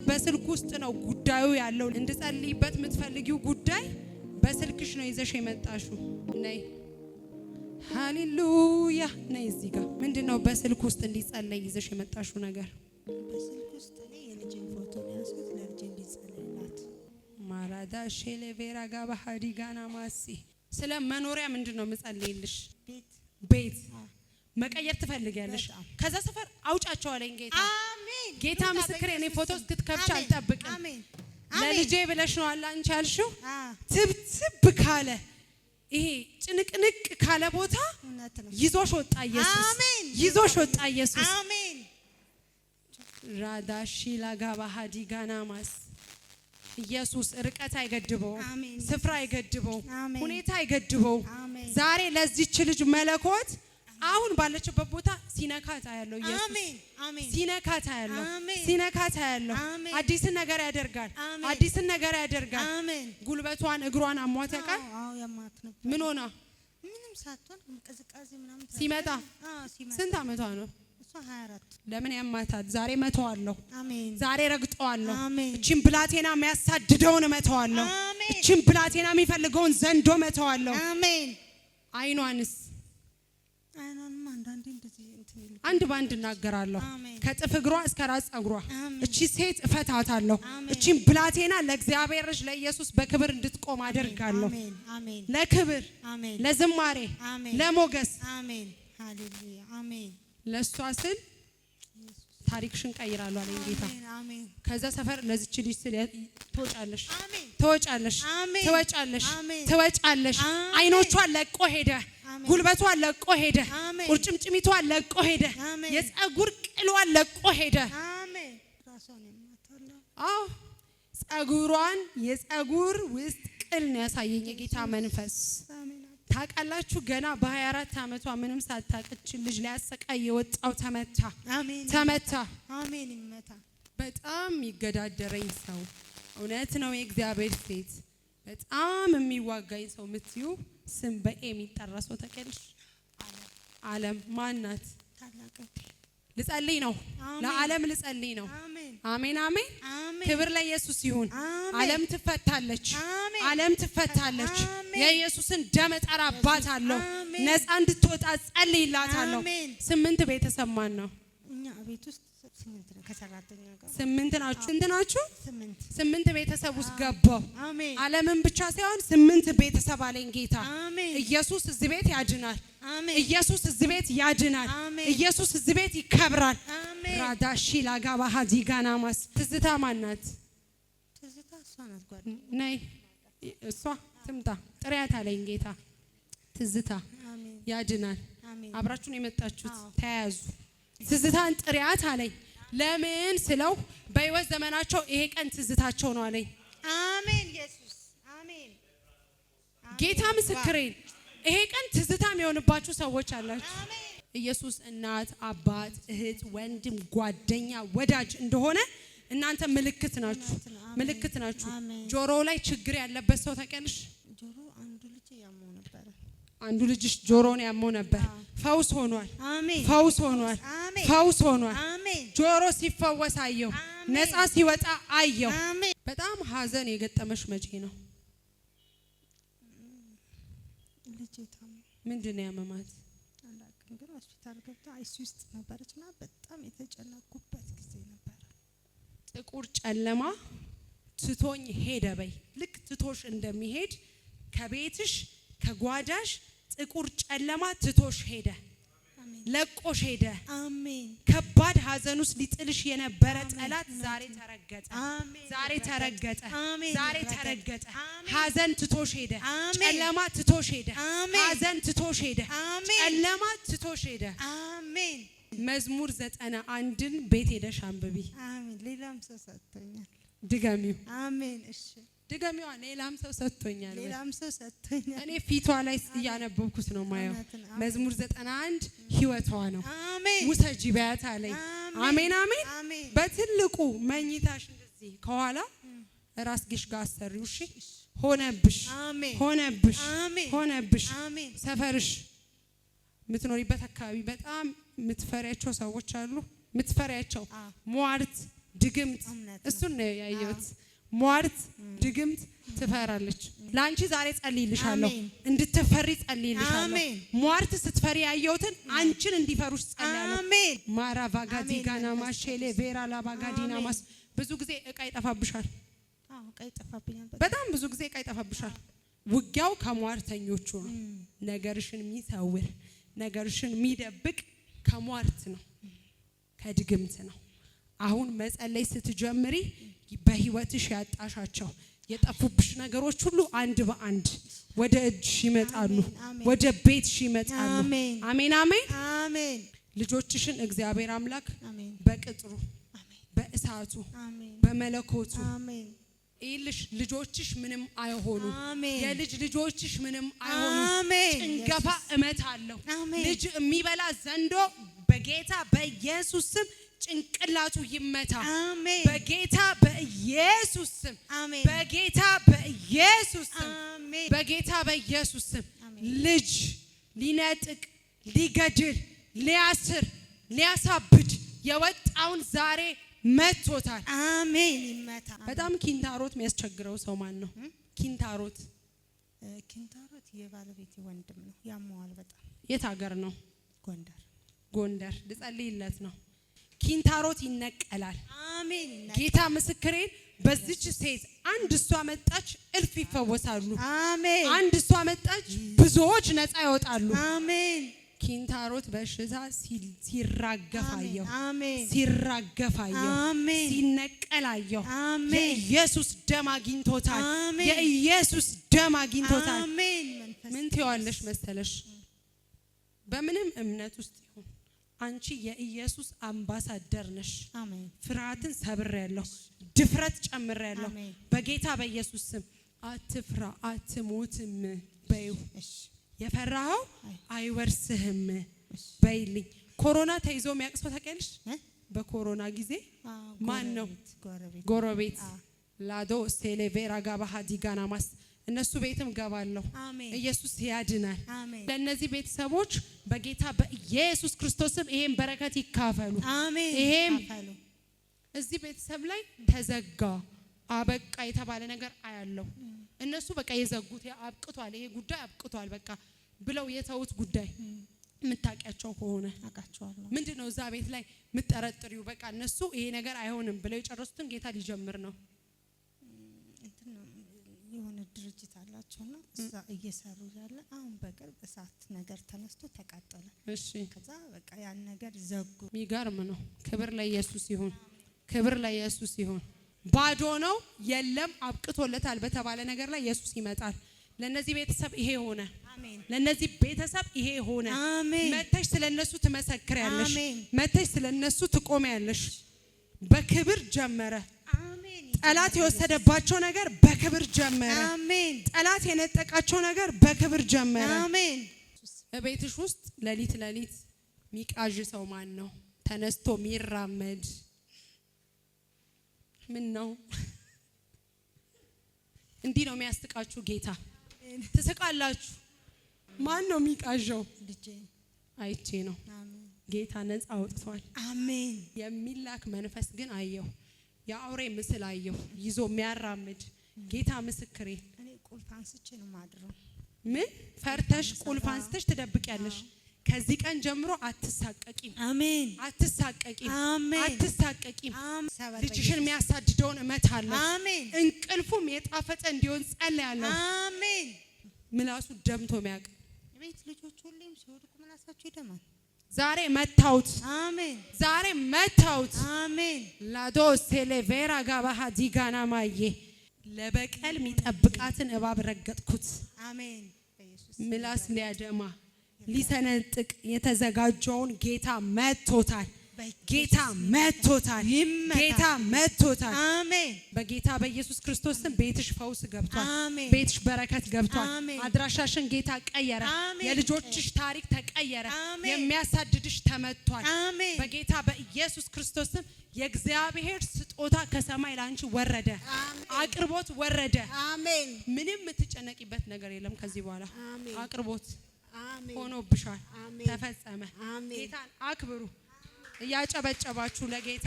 በስልክ ውስጥ ነው ጉዳዩ ያለው። እንድጸልይበት የምትፈልጊው ጉዳይ በስልክሽ ነው ይዘሽ የመጣሽው። ነይ፣ ሃሌሉያ፣ ነይ እዚህ ጋር። ምንድን ነው በስልክ ውስጥ እንዲጸለይ ይዘሽ የመጣሽው ነገር? በስልክ ውስጥ እኔ የልጄን ፎቶ ነው ያዝኩት፣ ለልጄ እንዲጸለይላት። ማራዳ ሼሌቬራ ጋባ ሀዲጋና ማሲ። ስለ መኖሪያ ምንድን ነው የምጸልይልሽ? ቤት። ቤት መቀየር ትፈልጊያለሽ? በጣም። ከዛ ሰፈር አውጫቸው አለኝ ጌታ። አሜን። ጌታ ልውጣ ምስክሬ፣ እኔ በኢየሱስ ፎቶ ስም። እስክትከፍቺ አሜን። አልጠብቅም። አሜን። ለልጄ ብለሽ ነው አለ አንቺ ያልሽው። አዎ። ትብትብ ካለ፣ ይሄ ጭንቅንቅ ካለ ቦታ እውነት ነው። ይዞሽ ወጣ ኢየሱስ። አሜን። ይዞሽ ወጣ ኢየሱስ። አሜን። ራዳሺ ላጋባ ሀዲጋና ማስ። ኢየሱስ ርቀት አይገድበው፣ አሜን። ስፍራ አይገድበው፣ አሜን። ሁኔታ አይገድበው። አሜን። ዛሬ ለዚች ልጅ መለኮት አሁን ባለችበት ቦታ ሲነካት አያለው ኢየሱስ። አሜን። አሜን። ሲነካት አያለው። አሜን። ሲነካት አያለው። አሜን። አዲስን ነገር ያደርጋል። አሜን። አዲስን ነገር ያደርጋል። አሜን። ጉልበቷን እግሯን አሟት ያውቃል? አዎ፣ ያማት ነበር። ምን ሆና? ምንም ሳትሆን ቅዝቃዜ ምናምን። ሲመጣ? አዎ፣ ሲመጣ። ስንት ዓመቷ ነው? እሷ 24። ለምን ያማታል? ዛሬ መተዋለሁ። አሜን። ዛሬ ረግጠዋለሁ። አሜን። እቺን ብላቴና የሚያሳድደውን እመተዋለሁ። አሜን። እቺን ብላቴና የሚፈልገውን ዘንዶ እመተዋለሁ። አሜን። አይኗንስ? አይኗንም አንዳንዴ እንደዚህ እንትን ይል አንድ ባንድ እናገራለሁ። አሜን። ከጥፍር እግሯ እስከ ራስ ጸጉሯ አሜን። እቺ ሴት እፈታታለሁ። አሜን። እቺን ብላቴና ለእግዚአብሔር ልጅ ለኢየሱስ በክብር እንድትቆም አደርጋለሁ። አሜን። አሜን። ለክብር፣ አሜን። ለዝማሬ፣ አሜን። ለሞገስ። አሜን። ሃሌሉያ። አሜን። ለእሷ ስል ታሪክሽን ቀይራለሁ አለኝ ጌታ። አሜን። አሜን። ከዛ ሰፈር ለዚች ልጅ ስል ትወጫለሽ፣ አሜን። ትወጫለሽ፣ አሜን። ትወጫለሽ፣ አሜን። ትወጫለሽ። አሜን። አይኖቿን ለቆ ሄደ፣ አሜን። ጉልበቷን ለቆ ሄደ፣ አሜን። ቁርጭምጭሚቷን ለቆ ሄደ፣ አሜን። የፀጉር ቅሏን ለቆ ሄደ። አሜን። ራሷን የማታለው። አዎ፣ ጸጉሯን የጸጉር ውስጥ ቅል ነው ያሳየኝ የጌታ መንፈስ። አሜን። ታውቃላችሁ፣ ገና በ24 ዓመቷ ምንም ሳታቅችን ልጅ ሊያሰቃይ የወጣው ተመታ፣ አሜን። ተመታ። አሜን። ይመታ። በጣም የሚገዳደረኝ ሰው፣ እውነት ነው የእግዚአብሔር ሴት፣ በጣም የሚዋጋኝ ሰው የምትዩ ስም በ A የሚጠራ ሰው ታውቂያለሽ? አለም ማናት? ታላቅ እህቴ። ልጸልይ ነው። አሜን። ለዓለም ልጸልይ ነው። አሜን። አሜን አሜን። አሜን። ክብር ለኢየሱስ ይሁን። አሜን። ዓለም ትፈታለች። አሜን። ዓለም ትፈታለች። አሜን። የኢየሱስን ደም እጠራባታለሁ። አሜን። ነፃ እንድትወጣ ጸልይላታለሁ። አሜን። ስምንት ቤተሰብ ማን ነው? እኛ ቤት ውስጥ ስምንት ነው ከሰራተኛ ጋር። ስምንት ናችሁ። ስንት ናችሁ? ስምንት። ስምንት ቤተሰብ ውስጥ ገባው። አሜን። ዓለምን ብቻ ሳይሆን ስምንት ቤተሰብ አለኝ ጌታ። አሜን። ኢየሱስ እዚህ ቤት ያድናል። አሜን። ኢየሱስ እዚህ ቤት ያድናል። አሜን። ኢየሱስ እዚህ ቤት ይከብራል። አሜን። ራዳሺ ላጋባ ሀዲጋናማስ። ትዝታ ማናት? ትዝታ እሷ ናት ጓደኛ። ነይ፣ እሷ ትምጣ። ጥሪያት አለኝ ጌታ። ትዝታ አሜን። ያድናል። አሜን። አብራችሁን የመጣችሁት አዎ። ተያያዙ። ትዝታን ጥሪያት አለኝ። ለምን ስለው በህይወት ዘመናቸው ይሄ ቀን ትዝታቸው ነው አለኝ። አሜን። ኢየሱስ አሜን። ጌታ ምስክሬን፣ ይሄ ቀን ትዝታ የሚሆንባችሁ ሰዎች አላችሁ። አሜን። ኢየሱስ እናት፣ አባት፣ እህት፣ ወንድም፣ ጓደኛ፣ ወዳጅ እንደሆነ እናንተ ምልክት ናችሁ። እውነት ነው። አሜን። ምልክት ናችሁ። አሜን። ጆሮ ላይ ችግር ያለበት ሰው ታውቂያለሽ? ጆሮ አንዱ ልጅ ያመው ነበረ። አንዱ ልጅሽ ጆሮን ያመው ነበር። ፈውስ ሆኗል። አሜን። ፈውስ ሆኗል። አሜን። ፈውስ ሆኗል። አሜን። ጆሮ ሲፈወስ አየሁ። አሜን። ነፃ ሲወጣ አየሁ። አሜን። በጣም ሀዘን የገጠመሽ መቼ ነው? ልጄ ታሞ። ምንድን ነው ያመማት? አላውቅም፣ ግን ሆስፒታል ገብታ ICU ውስጥ ነበረች እና በጣም የተጨነኩበት ጊዜ ነበረ። ጥቁር ጨለማ ትቶኝ ሄደ በይ። ልክ ትቶሽ እንደሚሄድ ከቤትሽ ከጓዳሽ ጥቁር ጨለማ ትቶሽ ሄደ፣ አሜን። ለቆሽ ሄደ። አሜን። ከባድ ሀዘን ውስጥ ሊጥልሽ የነበረ ጠላት ዛሬ ተረገጠ። አሜን። ዛሬ ተረገጠ። አሜን። ዛሬ ተረገጠ። አሜን። ሀዘን ትቶሽ ሄደ። አሜን። ጨለማ ትቶሽ ሄደ። አሜን። ሀዘን ትቶሽ ሄደ። አሜን። ጨለማ ትቶሽ ሄደ። አሜን። መዝሙር 91ን ቤት ሄደሽ አንብቢ። አሜን። ሌላም ሰው ሰጥቶኛል። ድገሚው። አሜን። እሺ። ድገሚዋ። ሌላም ሰው ሰጥቶኛል። ሌላም ሰው ሰጥቶኛል። እኔ ፊቷ ላይ እያነበብኩት ነው ማየው። እውነት ነው። አሜን። መዝሙር 91 ህይወቷ ነው። አሜን። ውሰጂ በያት አለኝ። አሜን አሜን። አሜን። በትልቁ መኝታሽ እንደዚህ ከኋላ ራስጌሽ ጋር አሰሪው። እሺ፣ ሆነብሽ፣ አሜን። ሆነብሽ፣ አሜን። ሆነብሽ። አሜን። ሰፈርሽ የምትኖሪበት አካባቢ በጣም የምትፈሪያቸው ሰዎች አሉ። የምትፈሪያቸው ሟርት፣ ድግምት፣ እውነት ነው። እሱን ነው ያየሁት። ሟርት፣ ድግምት ትፈራለች። ለአንቺ ዛሬ ጸልይልሻለሁ፣ አሜን። እንድትፈሪ ጸልይልሻለሁ። አሜን። ሟርት ስትፈሪ ያየሁትን አንቺን እንዲፈሩሽ ጸልያለሁ። አሜን። ማራ ቫጋዲ አሜን። ጋና መንፈስ ማሼሌ ቅዱስ። ቬራ ላባጋዲና አሜን። ማስ። ብዙ ጊዜ እቃ ይጠፋብሻል። አዎ፣ ዕቃ ይጠፋብኛል በጣም። በጣም ብዙ ጊዜ እቃ ይጠፋብሻል። ውጊያው ከሟርተኞቹ ነው። ነገርሽን የሚሰውር፣ ነገርሽን የሚደብቅ ከሟርት ነው፣ ከድግምት ነው። አሁን መጸለይ ስትጀምሪ በህይወትሽ ያጣሻቸው፣ የጠፉብሽ ነገሮች ሁሉ አንድ በአንድ ወደ እጅሽ ይመጣሉ፣ አሜን፣ አሜን። ወደ ቤትሽ ይመጣሉ። አሜን። አሜን አሜን። አሜን። ልጆችሽን እግዚአብሔር አምላክ አሜን። በቅጥሩ፣ አሜን። በእሳቱ፣ አሜን። በመለኮቱ አሜን። ይልሽ ልጆችሽ ምንም አይሆኑ። አሜን። የልጅ ልጆችሽ ምንም አይሆኑ። አሜን። ጭንገፋ እመታለሁ። አሜን። ልጅ የሚበላ ዘንዶ በጌታ በኢየሱስ ስም ጭንቅላቱ ይመታ። አሜን። በጌታ በኢየሱስ ስም። አሜን። በጌታ በኢየሱስ ስም። አሜን። በጌታ በኢየሱስ ስም። አሜን። ልጅ ሊነጥቅ፣ ሊገድል፣ ሊያስር፣ ሊያሳብድ የወጣውን ዛሬ መቶታል። አሜን። ይመታ። በጣም ኪንታሮት የሚያስቸግረው ሰው ማን ነው? ኪንታሮት። ኪንታሮት የባለቤቴ ወንድም ነው። ያመዋል በጣም። የት ሀገር ነው? ጎንደር። ጎንደር። ልጸልይለት ነው። ኪንታሮት ይነቀላል። አሜን። ጌታ ምስክሬን፣ በዚች ሴት አንድ እሷ መጣች፣ እልፍ ይፈወሳሉ። አሜን። አንድ እሷ መጣች፣ ብዙዎች ነፃ ይወጣሉ። አሜን። ኪንታሮት በሽታ ሲራገፍ አየሁ። አሜን። ሲራገፍ አየሁ። አሜን። ሲነቀል አየሁ። አሜን። የኢየሱስ ደም አግኝቶታል። አሜን። የኢየሱስ ደም አግኝቶታል። አሜን። መንፈስ ምን ትይዋለሽ መሰለሽ? በምንም እምነት ውስጥ ይሁን አንቺ የኢየሱስ አምባሳደር ነሽ። አሜን። ፍርሃትን ሰብሬያለሁ፣ ድፍረት ጨምሬያለሁ። አሜን። በጌታ በኢየሱስ ስም አትፍራ፣ አትሞትም በይው። እሺ። የፈራኸው አይ። አይወርስህም እሺ። በይልኝ። ኮሮና ተይዞ የሚያውቅ ሰው ታውቂያለሽ? እ? በኮሮና ጊዜ አዎ፣ ማን ነው? ጎረቤት ጎረቤት። ጎረቤት። አዎ። ላዶ ሴሌቬራ ጋባሃ ዲጋናማስ፣ እነሱ ቤትም ገባለሁ። አሜን። ኢየሱስ ያድናል። አሜን። ለእነዚህ ቤተሰቦች በጌታ በኢየሱስ ክርስቶስም ይሄን በረከት ይካፈሉ። አሜን። ይሄም ይካፈሉ። እዚህ ቤተሰብ ላይ ተዘጋ፣ አበቃ የተባለ ነገር አያለው። እነሱ በቃ የዘጉት፣ አብቅቷል፣ ይሄ ጉዳይ አብቅቷል በቃ ብለው የተዉት ጉዳይ የምታውቂያቸው ከሆነ አውቃቸዋለሁ። ምንድን ነው እዛ ቤት ላይ የምጠረጥሪው? በቃ እነሱ ይሄ ነገር አይሆንም ብለው የጨረሱትን ጌታ ሊጀምር ነው። እንትን ነው፣ የሆነ ድርጅት አላቸውና እዛ እየሰሩ ያለ አሁን በቅርብ እሳት ነገር ተነስቶ ተቃጠለ። ከዛ በቃ ያን ነገር ዘጉ። የሚገርም ነው። ክብር ለኢየሱስ ይሁን። ክብር ለኢየሱስ ይሁን። ባዶ ነው፣ የለም፣ አብቅቶለታል በተባለ ነገር ላይ ኢየሱስ ይመጣል። ለነዚህ ቤተሰብ ይሄ ሆነ። አሜን። ለነዚህ ቤተሰብ ይሄ ሆነ። አሜን። መተሽ ስለነሱ ትመሰክሪያለሽ። አሜን። መተሽ ስለነሱ ትቆሚያለሽ። በክብር ጀመረ። አሜን። ጠላት የወሰደባቸው ነገር በክብር ጀመረ። አሜን። ጠላት የነጠቃቸው ነገር በክብር ጀመረ። አሜን። በቤትሽ ውስጥ ሌሊት ሌሊት ሚቃዥ ሰው ማን ነው? ተነስቶ ሚራመድ ምን ነው? እንዲህ ነው የሚያስቃችሁ ጌታ። ትስቃላችሁ። ማን ነው የሚቃዠው? ልጄ። አይቼ ነው። አሜን። ጌታ ነፃ አውጥቷል። አሜን። የሚላክ መንፈስ ግን አየሁ። የአውሬ ምስል አየሁ ይዞ የሚያራምድ። ጌታ ምስክሬ። እኔ ቁልፍ አንስቼ ነው የማድረው። ምን ፈርተሽ ቁልፍ አንስተሽ ትደብቂያለሽ? ከዚህ ቀን ጀምሮ አትሳቀቂም። አሜን። አትሳቀቂም። አሜን። አትሳቀቂም። አሜን። ልጅሽን የሚያሳድደውን እመታለሁ። አሜን። እንቅልፉም የጣፈጠ እንዲሆን ጸልያለሁ። አሜን። ምላሱ ደምቶ የሚያውቅ? ቤት ልጆች ሁሌም ሲወድቁ ምላሳቸው ይደማል። ዛሬ መታውት። አሜን። ዛሬ መታውት። አሜን። ላዶ ሴሌቬራ ጋባሃ ዲጋና ማዬ፣ ለበቀል የሚጠብቃትን እባብ ረገጥኩት። አሜን። በኢየሱስ ምላስ ሊያደማ፣ ሊሰነጥቅ የተዘጋጀውን ጌታ መቶታል። ጌታ መቶታል። ይመታ። ጌታ መቶታል። አሜን። በጌታ በኢየሱስ ክርስቶስ ስም ቤትሽ ፈውስ ገብቷል። አሜን። ቤትሽ በረከት ገብቷል። አሜን። አድራሻሽን ጌታ ቀየረ። አሜን። የልጆችሽ ታሪክ ተቀየረ። አሜን። የሚያሳድድሽ ተመቷል። አሜን። በጌታ በኢየሱስ ክርስቶስ ስም የእግዚአብሔር ስጦታ ከሰማይ ለአንቺ ወረደ። አቅርቦት ወረደ። አሜን። ምንም የምትጨነቂበት ነገር የለም ከዚህ በኋላ። አሜን። አቅርቦት አሜን። ሆኖብሻል። አሜን። ተፈጸመ። አሜን። ጌታን አክብሩ እያጨበጨባችሁ ለጌታ።